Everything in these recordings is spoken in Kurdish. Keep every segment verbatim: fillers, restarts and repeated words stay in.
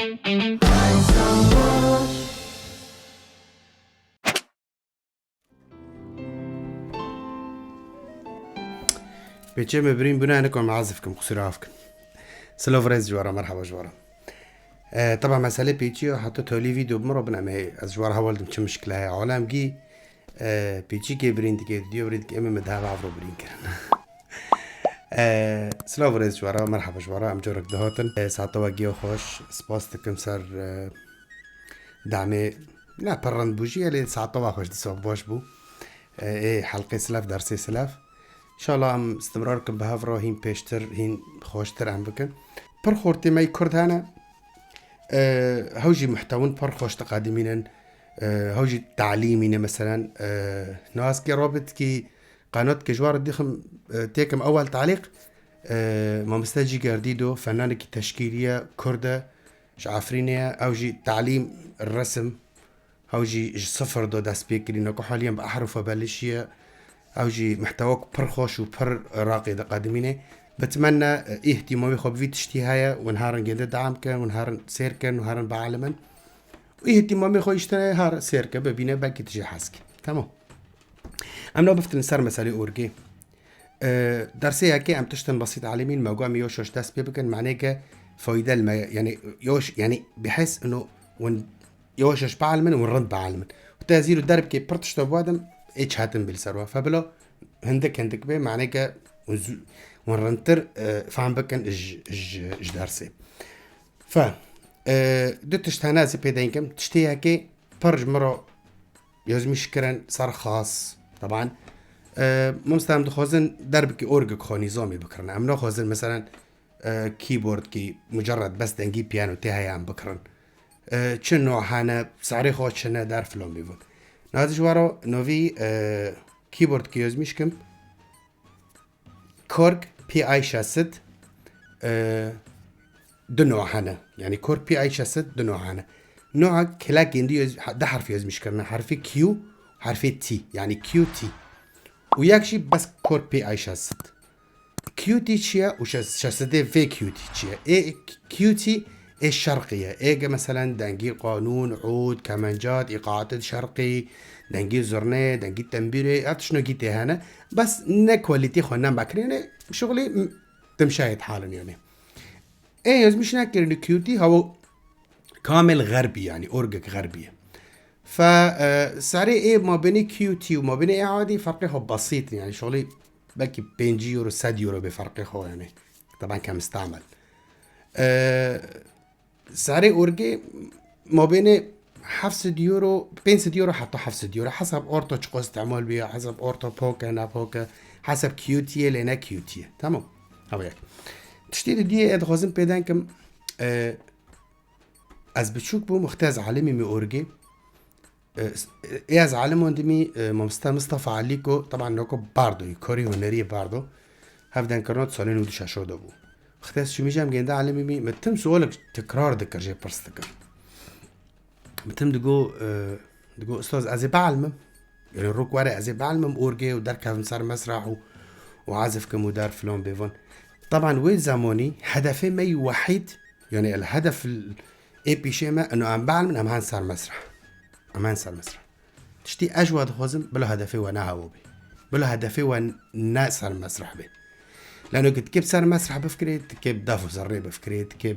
Pêçê me birîn bûne, nikom ezif kim, qusûra af kin. Silav rêz ji we re, merhaba ji we re. E, teba meselê pêçî yo, heta tolî vîdeo bimiro bin em ê, ez ji we re heval dim çi mişkile heye. Alemgî, e, pêçîkê birîn dike, diyo birîn dike, em ê me deheva evro birîn kirin. E, silav rêz ji we re, merhaba ji we re, em corek dihatin. E, saeta we giyo xweş, spas dikim ser, e, demê, ne pir rind bû jî, lê saeta we xweş dîsa baş bû. E, ê helqê silef, dersê silef. Înşallah em istimrar kin bi hev re hîn pêştir, hîn xweştir em bikin. Pir xortê me yî Kurd hene. E, hew jî muhtewin pir xweş diqedimînin. E, hew jî talîmî ne meselen. E, na ez kê rabit kî qenot ke ji wan re dixim, e, têkim ewel talîq. E, mamoste Cîger Dîdo, fennanekî teşkîlî ye, Kurd e, ji Efrînê ye. Ew jî talîm, resim, Ew jî ji sifir do dest pê kirî, nako haliyen bi ehrufa belişiye. Ew jî muhtewak pir xweş û pir raqê diqedimîne. Bitmenne, îhtimamê xwe bi vî tiştî heye, hûn herin gênde deam kin, hûn herin sêr kin, hûn herin bialimin. Û îhtimamê xwe îşte her sêr ke, bibîne, belkî tu jî hez kî. Tamam. Em na biftin ser meselê orgê. E, dersê yekê em tiştin besît elimîn, me got em yoş yoş dest pê bikin, manê ke fayde li me, yani yoş, yani bihis ino hûn yoş yoş bialimin û rind bialimin. Û te zîro derbkê pir tişta biwadim, ê çetin bî li ser we. Febilo hindik hindik bê, manê ke hûn zû-, hûn rindtir, e, fehm bikin ji, ji, ji dersê. Fe, e, du tişt hene ez ê pê deyn kim. Tiştê yekê pir ji min re yazmîş kirin ser xas. Teban, e, mamoste em dixwazin derbikî orgik xwe nîzamî bikirin. Em naxwazin meselen, e, keyboardkî mucerred bes dengî piyano tê heye em bikirin. E, çi no hene, serê xwe çi ne der filan bî vin. Nazi ji waro novî, e, keyboardkî yazmîş kim. Korg P I şesit, e, du noa hene. Yani Korg P I şesit du noa hene. Noa kilek êndî yaz-, ha-, du herf yazmîş kirine. Herfê Q, herfê T. Yani Q T. Û yek jî bes Korg P I şesit. Q T çi ye? Û şes-, şesidê vê Q T çi ye? Ê Q T ê şerqî ye. Ê ge meselen dengî qanûn, ûd, kemencat, îqaatid şerqî, dengî zurnê, dengî tembîrê, ev tiştnokî tê hene. Bes ne kwalîtî xwe ne mekirîne, şixulî m-, timşayê dihalin yani. Ê yazmîş nekirin Q T, hewo kamil xerbî yani, orgik xerbî ye. Fe, e, serê ê mabênê Q T û mabênê ê adî ferqê xwe besît in, yani şixulî belkî pêncî euro, sed euro bê ferqê xwe yani. Taban kem istamel. E, Serê orgê mabênê heft sed euro, pênc sed euro heta heft sed euro. Hesab orto çiqo îstemal bîya, hesab orto poke, ne poke, hesab Q T ye lê ne Q T ye. Tamam. Ew yek. Tiştê di diyê ez dixwazim pê deyn kim, e, ez biçûk bûm, wextê ez alimî me orgê. E, s-, e, ez alim wendimî, e, mamoste Mistefa Alîko, taban noko bardo, korî hunerî bardo. Hevdenkirina di salên û du şeşo de bû. Wextê ez çûmî cem gênde alimî mî, me tim sualek tekrar dikir, jê pirs dikir. Me tim digo, e, digo, "Ustaz, ez ê bialimim. Yani rok were ez ê bialimim orgê û derkevim ser mesrah û, û azif kim û der filan bêvan." Taban wê zemanî hedefê me yî wehîd, yani el hedef l-, ê pîşê me, ino em bialimin, em hen ser mesrah. Em hen ser mesrah. Tiştî ez wa dixwazim, bila hedefê we ne hewa bê. Bila hedefê we ne ser mesrah bê. Lano ki tikê bi ser mesrah bifikirê, tikê bi def û zerrê bifikirê, tikê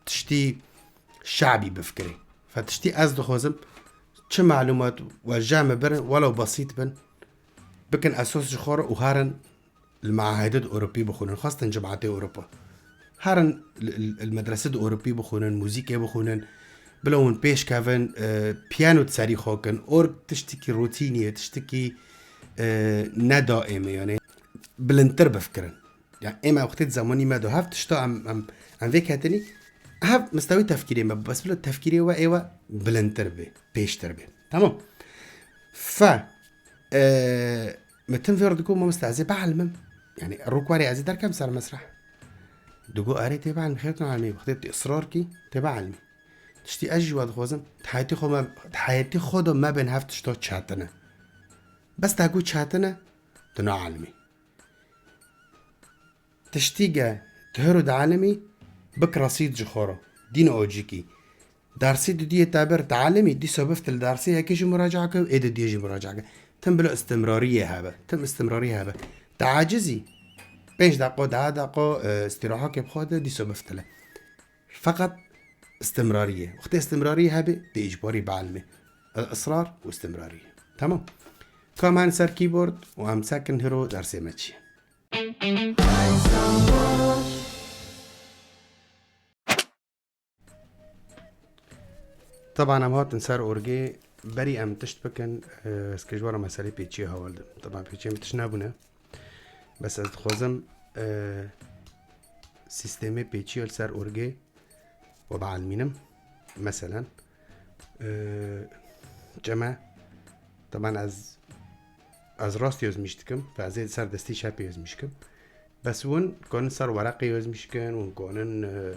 tiştî şabî bifikirê. Fe tiştî ez dixwazim, çi malumat we ja me birin, welew besît bin, bikin esos ji xwe re û herin li meahidê di Ewropî bixwînin, xwestin cimatê Ewropa. Herin li, li, li medrese di Ewropî bixwînin, muzîkê bixwînin, bila hûn pêş kevin, e, piyano di serî xwe kin, org tiştekî rotînî ye, tiştekî, e, ne daîmî, yani bilindtir bifikirin. Yani ê me wextê di zemanî me de hev tişta em, em, em vê ketinî, hev mistewî tefkîrê me, bes bila tefkîrê we ê we bilindtir bê, pêştir bê. Tamam. Fe, e, me tim vê re digo, "Mamoste, ez ê bialimim. Yani rok were ez ê derkem ser mesrah." Digo, "Erê tê bialimî, xêr tu alimî, wextê tu israr kî, tê bialimî." Tiştî ez jî wa dixwazim, di heyetî xwe me, di heyetî xwe de me bên hev tişta çetine. Bes te got çetine, tu naalimî. Tiştî ge tu hero dialimî, bik resîd ji xwe re. Dîn ocikî. Dersê dudiyê te bir, te elimî, dîsa biftil dersê yekê jî muraca'a ke û ê dudiyê jî muraca'a ke. Tim bila istimrariyê hebe. Tim istimrariyê hebe. Te acizî. Pênc deqo, deh deqo, e, îstîrahakê bixwe de dîsa biftile. Feqet istimrariyê. Wextê istimrariyê hebe, tê îcbarî bielmê. El-israr û istimrariyê. Tamam. Ka em hen ser keyboard û em sekin hiro dersê me çi ye. Teban em hatin ser orgê, berî em tişt bikin, e, ez ki ji we re meselê pêçiyê heval dim. Teban pêçiyê min tişt nebûne. Bes ez dixwazim, e, sîstemê pêçiyê li ser orgê we bielmînim. Meselen, e, çeme, teban ez, ez rastî ozmîş dikim, fe ez ê ser destî çepê ozmîş kim. Bes hûn konin ser wereqê ozmîş kin, hûn konin, e,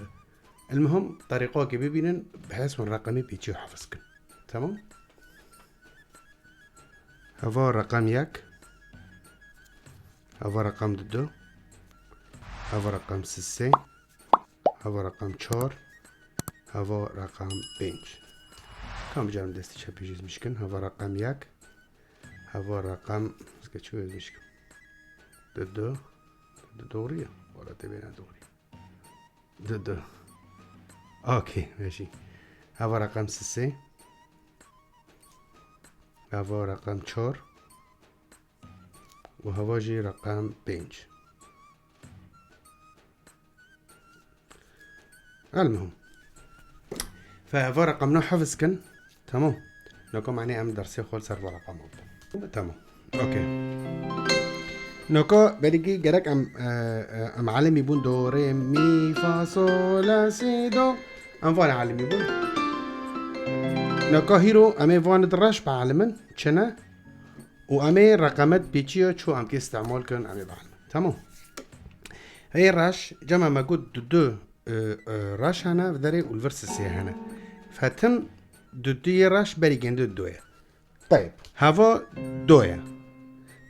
Elmuhim, terîqokê bibînin, bi hez hûn reqemê pêçî û hefiz kin. Tamam? Heva reqem yek. Heva reqem didu. Heva reqem sisê. Heva reqem çar. Heva reqem pênc. Kam carin destî çepê jî ozmîş kin. Heva reqem yek. Heva reqem, ez ke çi ozmîş kin. Didu. Didu doğru ya. Wala tê bêne doğru. Didu. Okey, meşî. Hava reqem sisê. Hava reqem çar. Û hava jî reqem pênc. Elmuhim. Fe hava reqem no hefiz kin. Tamam. Noko manê em dersê xwe li ser vê reqema bikin. Tamam. Okey. Noko belkî gerek em, e, e, em alimî bûn do, re, mi, fa, sol, la, si, do. Em van alimî bûn. Noko hîro em ê van di reş bialimin, çi ne? Û em ê reqemet pêçiya ço em kê îstemal kin, em ê bialimin. Tamam. Hey reş, cema me got du, du, e, e, reş hene, vi derê û li vir sisê hene. Fetim du, du yê reş berî gêndi du ye. Tayeb, hava do ye.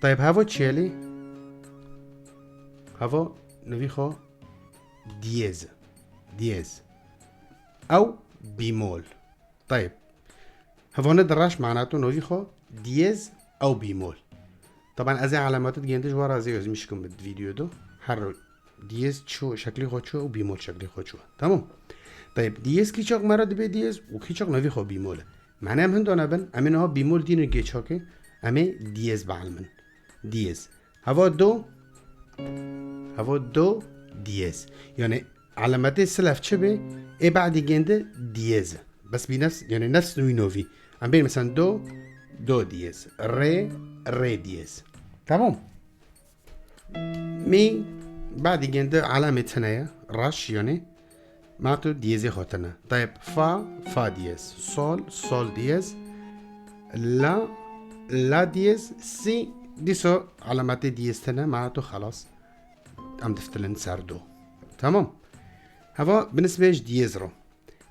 Tayeb, hava çi ye lê? Hava nivî xwe diyêz. Diyêz. Ew bîmol. Tayeb. Hevane di reş mana tu novî xwe diyêz ew bîmol. Taban ez ê alameti digêndi ji wara ez ê ozmîş kim bi videodo. Her diyêz ço şeklî xwe ço û bîmol şeklî xwe ço. Tamam. Tayeb, diyêz kîçak me re dibe diyêz û kîçak novî xwe bîmol e. Mane em hindo nebin, em ê niha bîmol dînin gêçakê, em ê diyêz bielmin. Diyêz. Hava do, hava do diyêz. Yani alametê silef çi bê? Ê badî gêndi diyêz. Bes bi nefs, yani nefs wî novî. Em bên mesela do, do diyêz. Re, re diyêz. Tamam. Mi badî gêndi alamê tine ye. Raş yani. Ma tu diyêzê xwe tine. Tayeb fa, fa diyez. Sol, sol diyez. La, la diyez. Si, dîso alametê diyez tine. Ma tu xelas. Em diftilin ser do. Tamam. Hava binisbê ji diyez ro.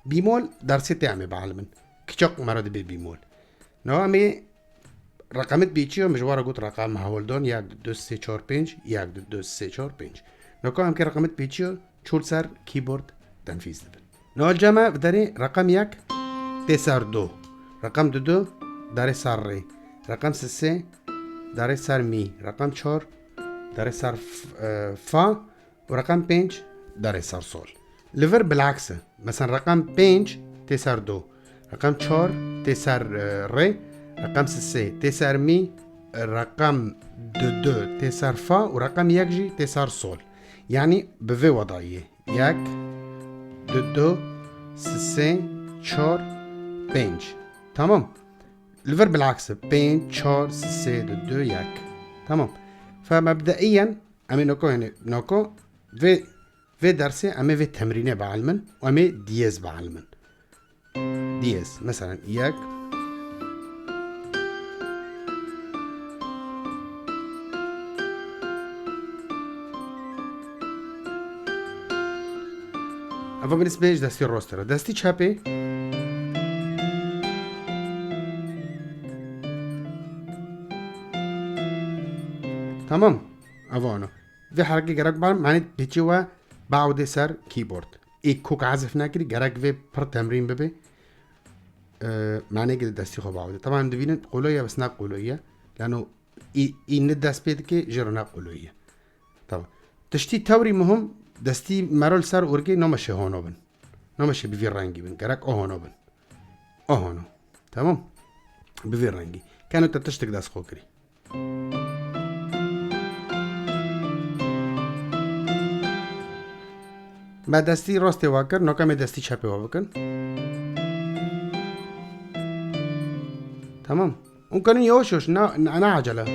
Bîmol dersê te em ê bialimin. Kiçak me re dibe bîmol. Niha em ê reqemit pêçiyo, min ji we re got reqem hewl dan, yek, du, sê, çar, pênc, yek, du, du, sê, çar, pênc. Noko em kê reqemit pêçiyo, çû li ser keyboard tenfîz dibin. Niha li cem me bi derê reqem yek tê ser do. Reqem du du derê ser rê. Reqem sisê derê ser mî. Reqem çar derê ser f-, e, fa. û reqem pênc derê ser sol. Li vir bilaks e. Mesela reqem pênc tê ser do. Reqem çar tê ser, e, rê. Reqem sisê tê ser mî. Reqem du du tê ser fa û reqem yek jî tê ser sol. Yani bi vê wedayê. Yek, du du, sisê, çar, pênc. Tamam. Li vir bilaks e. Pênc, çar, sisê, du du, yek. Tamam. Fe mebdeiyen Em ê noko, yani noko vê, vê dersê em ê vê temrînê bielmin û em ê diyez bielmin. Diyez. Mesela yek. Eva binisbê ji destî rostê re. Destî çepê. Tamam. Eva ano. Vê herekê gerek bielmin, yani pêçê we biewdê ser keyboard. Ê kok ezif nekirî, gerek vê pir temrîn bibe. e, manekê di destî xwe biavête. Teban em dibînin qoloyî ye, bes ne qoloyî ye. Lano î, î ne dest pê dike, jê re ne qoloyî ye. Tamam. Tiştî tewrî muhim, destî mero li ser orgê nameşe hono bin. Nameşe bi vî rengî bin. Gerek o hono bin. O hono. Tamam. Bi vî rengî. Keno te tiştek dest xwe kirî. Me destî rastê wa kir, noka me destî çepê wa bikin. Tamam. Hûn kanin yavaş yavaş, ne, ne, ne acele.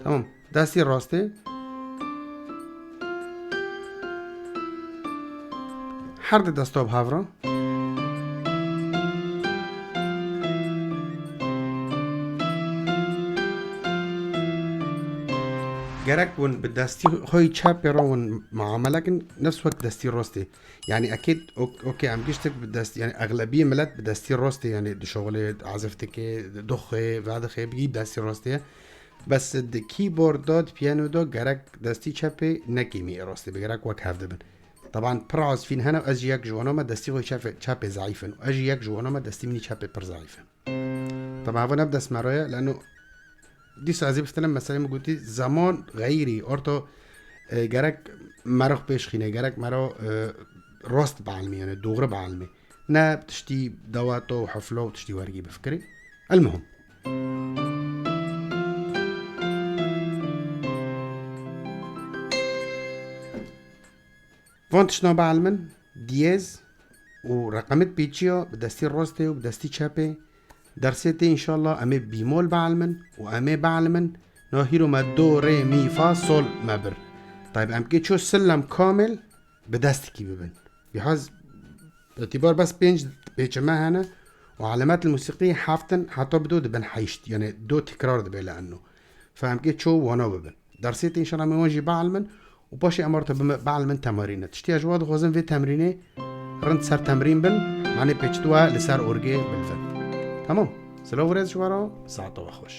Tamam. Destî rastê. Her di desta bi hev re. Gerek hûn bi destî xwe yî çepê re hûn muamele kin, nefs wek destî rastê. Yani ekêd, ok-, okey, em giştek bi dest, yani exlebiyê milet bi destî rastê, yani dişoxilê, azif dike, doxê, vedixê, bi destî rastê ye. Bes di keyboard de, di piyano de gerek destî çepê ne kêmî ê rastê be, gerek wek hev de bin. Teban pir azfîn hene, ez jî yek ji wana me destî xwe çepê, çepê zeîf in. Ez jî yek ji wana me destî min î çepê pir zeîf in. Teban heva ne bi dest me re ye, leno dîsa ez ê biftinim meselê min gotî, zeman xeyrî, orto, e, gerek mero xwe pêş xîne, gerek mero, e, rast bielmê, yani doğru bielmê. Ne tiştî daweta û hefla û tiştî wergî bifikirî. Elmuhim. Van tiştna bielmin, diyez û reqemit pêçiya bi destî rastê û bi destî çepê. Dersê tê înşallah em ê bîmol bielmin û em ê bielmin. Na hîro me do, rê, mî, fa, sol me bir. Tayb em kê ço sillem kamil bi destikî bibin. Bihaz îtibar bes pênc pêçe me hene û elemet li musîqî heftin heta bi do dibin heşt. Yani do tekrar dibe li enno. Fe em kê ço wana bibin. Dersê tê înşallah me wan jî bielmin û paşê em orta bime bielmin temarîne. Tiştiya ji wa dixwazim vê temrînê rind ser temrîn bin, manê pêçit wa li ser orgê bilvin. Tamam. Silav û rêz ji we re, saeta we xweş.